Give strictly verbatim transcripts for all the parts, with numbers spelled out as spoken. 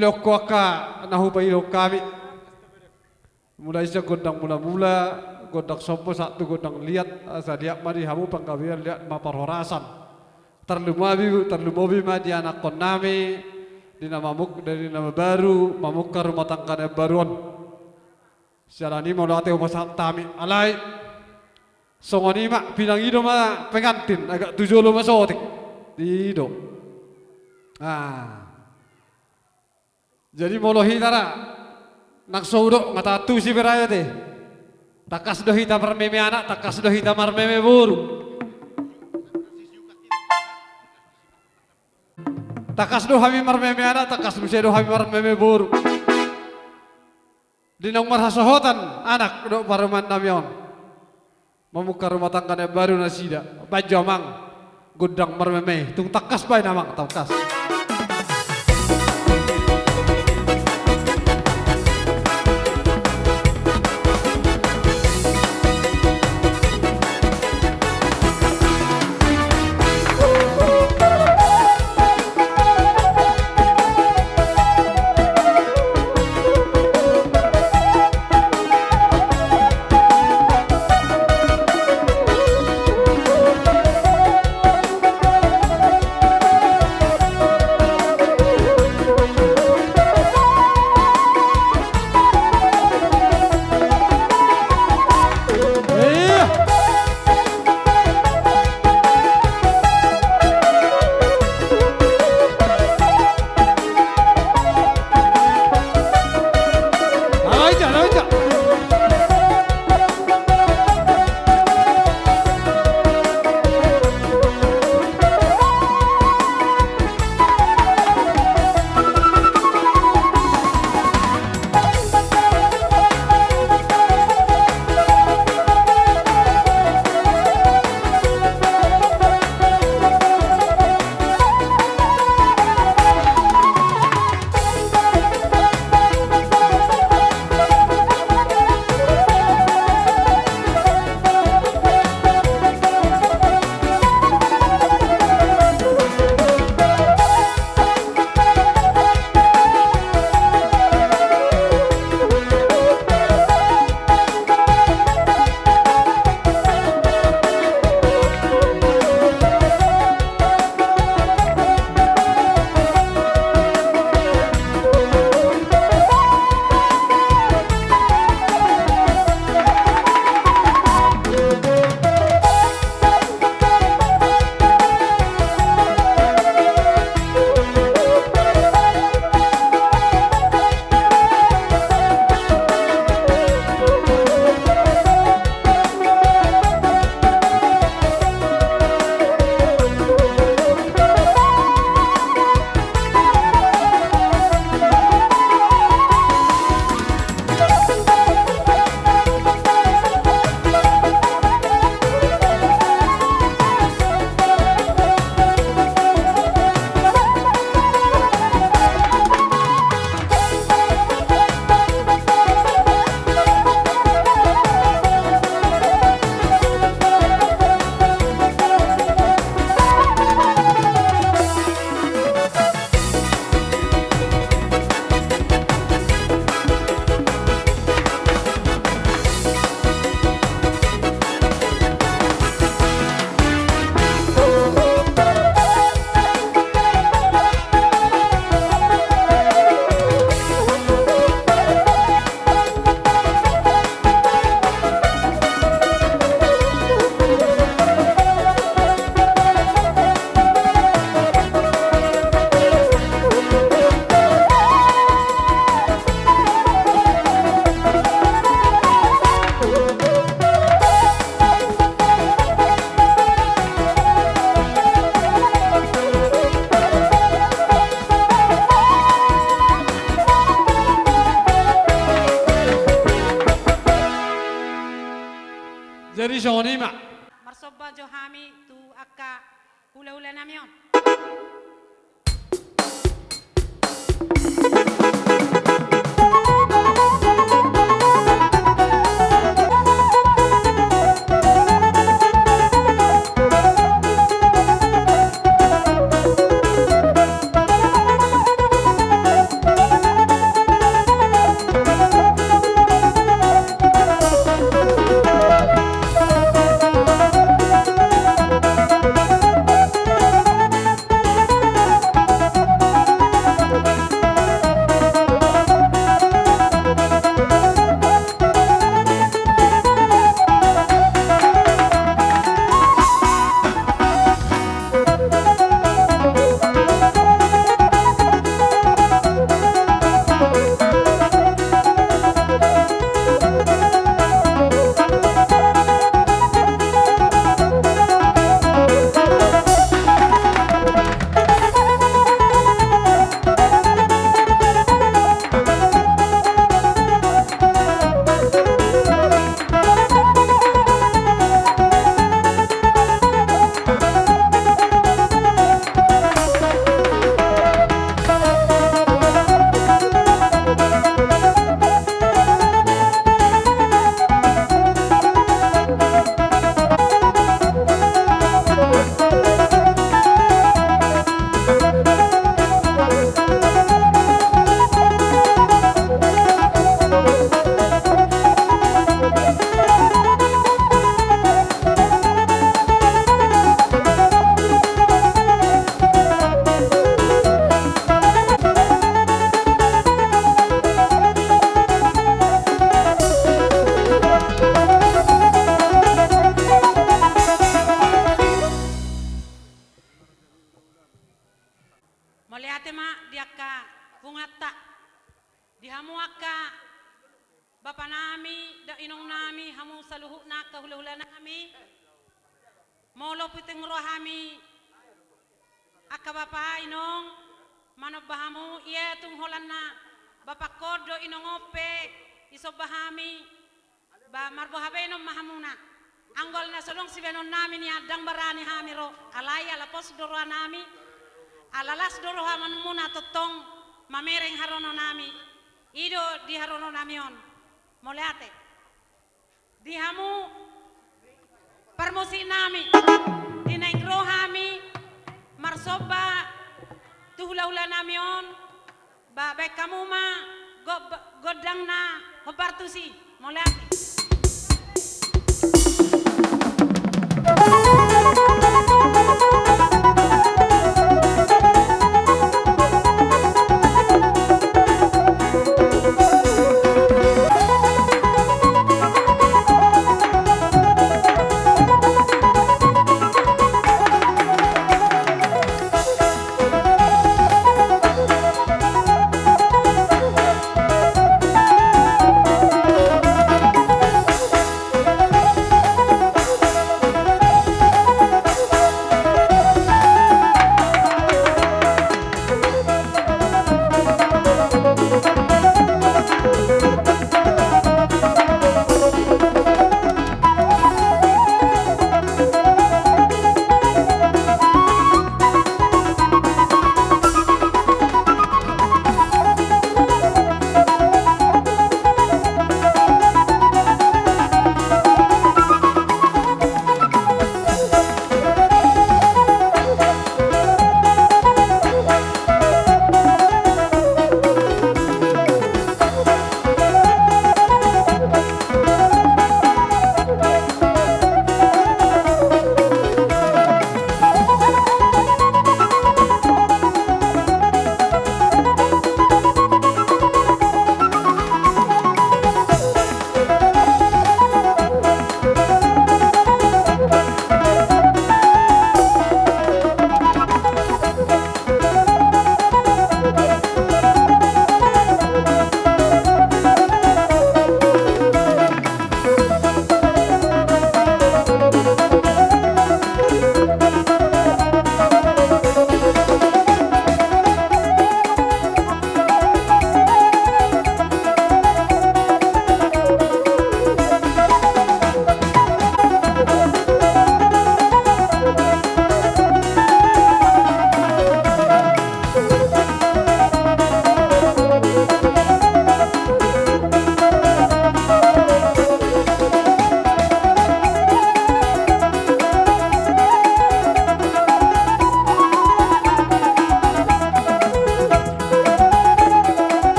Didok ho angka na hupaidok hami. Mulai sian gondang mula-mula, gondang somba sahat tu gondang liat, asa liat ma di hamu panggabean, liat ma parhorasan. Tarlumobi, tarlumobi ma di anakkonnami, di na mamuk, di na mabaru, mamungka rumah tangga na baru on. Siala ni i mauliate hupasahat hami, alai songon i ma, pinangido ma pengantin, agak tu jolo ma sotik. I do. Ah. Jadi molo hita ra, nang so hudok, nga taantusi be raja i. Tangkas do hita marmeme anak, tangkas do hita marmeme boru. Tangkas do hami marmeme anak, tangkas muse do hami marmeme boru. Di naung marhasohotan anak dohot parumaennami on, mamungka rumah tangga na baru nasida, baen jo amang gondang marmeme, tung tangkas baen amang, tangkas. Jadi songon i ma. Marsomba jo hami tu angka hulahula nami on. Angka bapa nami dohot inong nami, hamu saluhutna angka hula-hula nami. Molo pitung roha hami angka bapa inong manomba hamu, ia tung holan na bapangkon dohot inong on pe disomba hami, ba marboha baenon ma hamuna. Anggo na so adong sibaenon nami nian, ndang barani hami ro, alai ala pos do roha nami, ala las do roha hamuna tongtong mamereng harono nami. I do di harono nami on. Mauliate. Di hamu parmusik nami, di naeng ro hami marsomba tu hula-hula nami on, ba baen hamu ma go-, gondang na hombar tusi. Mauliate.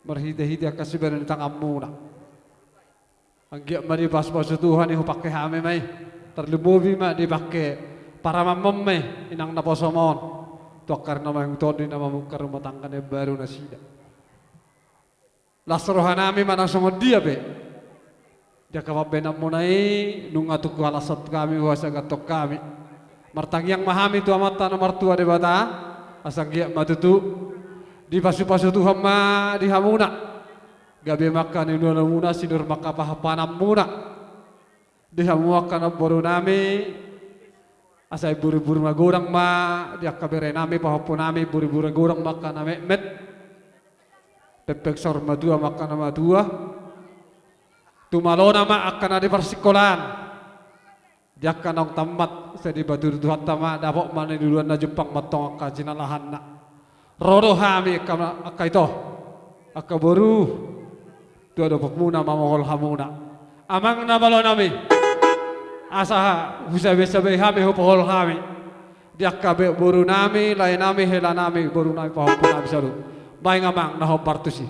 Marhite-hite angka sibaenon ni tanganmuna. Anggiat ma dipasu-pasu Tuhan i, hupangke hami ma i. Tarlumobi ma dipangke paramanmon ma i, inang naposom on. Tu angka ari na mangihut on, di na mamungka rumah tangga na imbaru nasida. Las roha nami manang songon dia pe. Di angka pambaenanmuna i, nunga tung huhalashon hami, huhasahathon hami. Martangiang ma hami tu Amanta na martua Debata, asa anggiat ma tutu dipasu-pasu Tuhan ma di hamuna. Gabe ma angka niula-niulamuna, sinur ma angka pahompahonmuna. Di hamu angka namboru nami, asa imbur-imbur magodang ma, di angka bere nami, pahompu nami, imbur-imbur magodang ma angka na metmet. Pengpeng saur matua ma angka na matua. Tumalona ma angka na di parsingkolaan. Di angka naung tammat, sai dipatudu Tuhanta ma, dapot ma na niluluanna, jumpang ma antong angka jinalahanna. Ro do hami angka, angka ito, angka boru, tu adopmuna mamohol hamuna. Amang na malo nami, asa husabe-sabe hami, hupaboa hami. Di angka be-, boru nami, lae nami, hela nami, boru nami, pahompu nami saluhut. Baen amang na hombar tusi.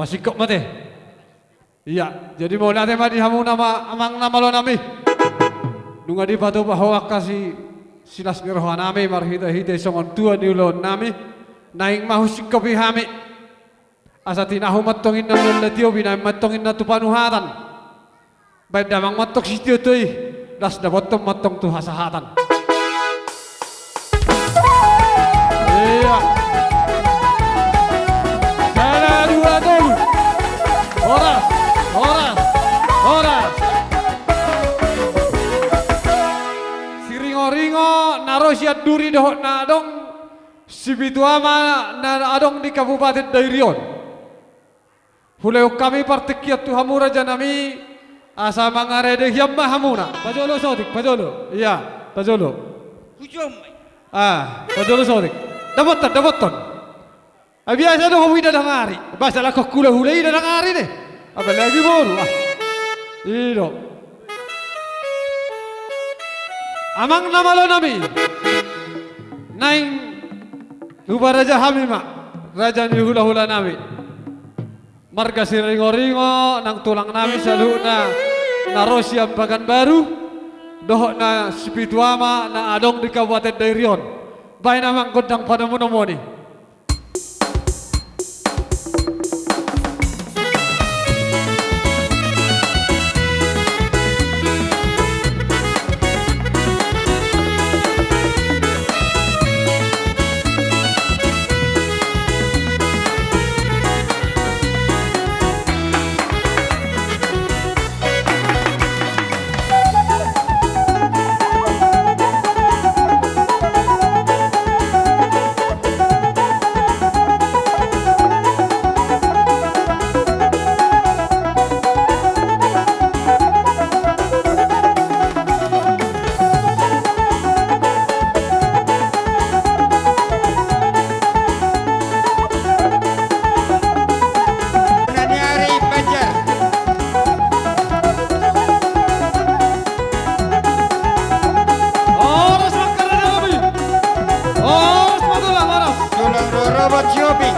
Singkop mate. Ia, jadi mauliate ma di hamu nama amang na malo nami. Nunga dipatupa ho angka si silas ni roha nami marhite-hite songon tua ni ulaon nami. Naeng ma husingkopi hami. Asa tinahu mantong inna tu ulaon na tio, binahen mantong inna tu panuhatan. Baen damang mantong sitio-tio i, das dapothon mantong tu hasahatan. Ia. Sada, dua, tolu. Horas, horas, horas. Siringo-ringo na ro sian duri dohot na adong, sipitu ama na adong di Kabupaten Dairi on. Hulehon hami partingkian tu hamu raja nami, asa mangarade hian ma hamuna. Pajolo sotik, pajolo. Ia, pajolo. Hujom. Ah, pajolo sotik. Dapothon, dapothon. Ah, biasa do ho uida dangari. Basa lakon hula-hula ida dangari ne. Apalagi boru, ah. I do. Amang na malo nami. Naeng huparaja hami ma raja ni hula-hula nami. Marga Siringo-ringo nang tulang nami saluhutna na ro sian Pakanbaru, dohot na sipitu ama na adong di Kabupaten Dairi on. Baen amang gondang panomu-nomuni. Horas ma angka raja nami. Horas ma tulang, horas. Tulang rorobot sioping.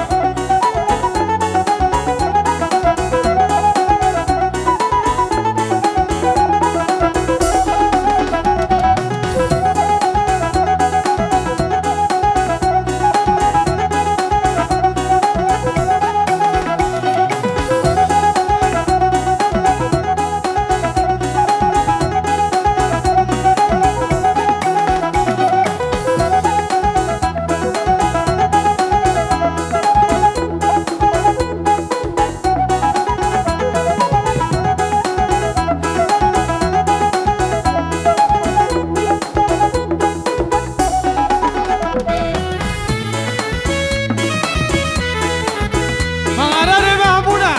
Mangarade ma hamuna,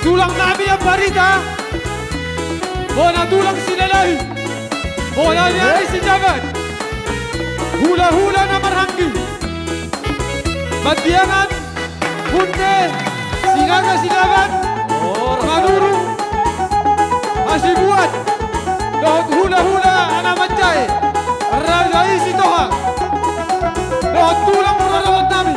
tulang nami Ambarita, bona tulang Silalahi, bona ni ari Sijabat, hula-hula na marhaha, Mandiangan, Munde, Sinaga, Silaban, Manurung, Hasibuan, dohot hula-hula Anamanjae, Raja i Sitohang, dohot tulang rorobot nami.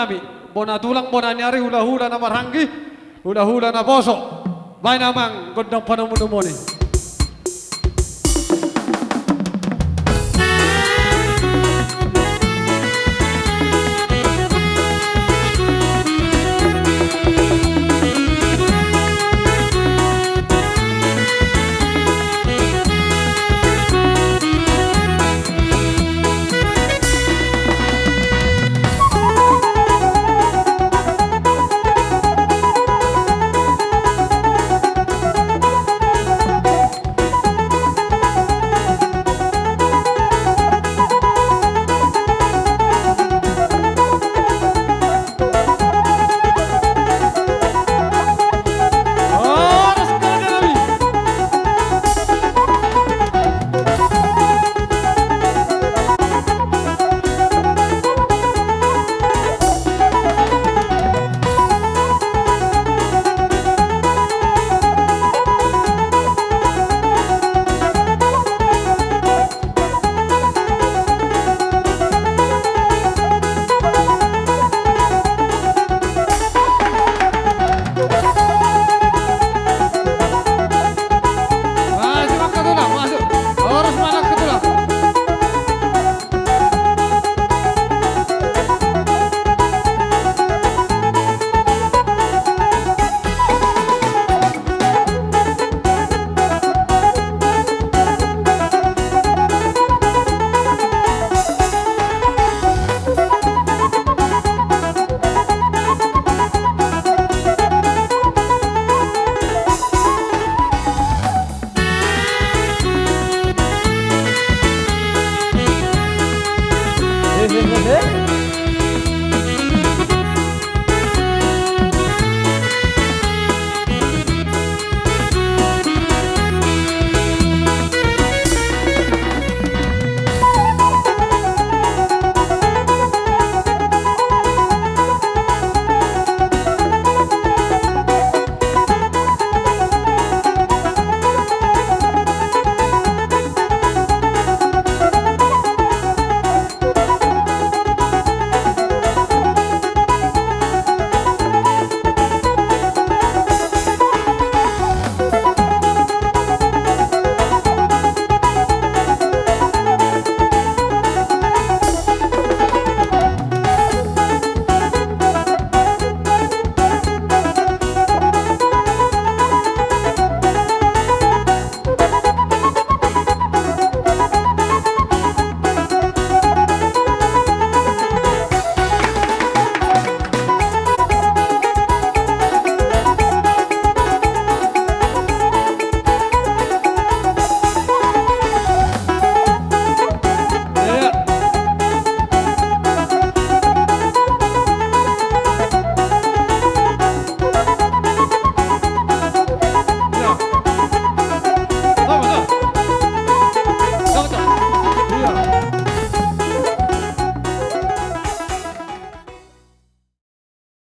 nami, bona tulang, bona ni ari, hulahula na marhaha, hulahula naposo. Baen amang gondang panomunomu on i.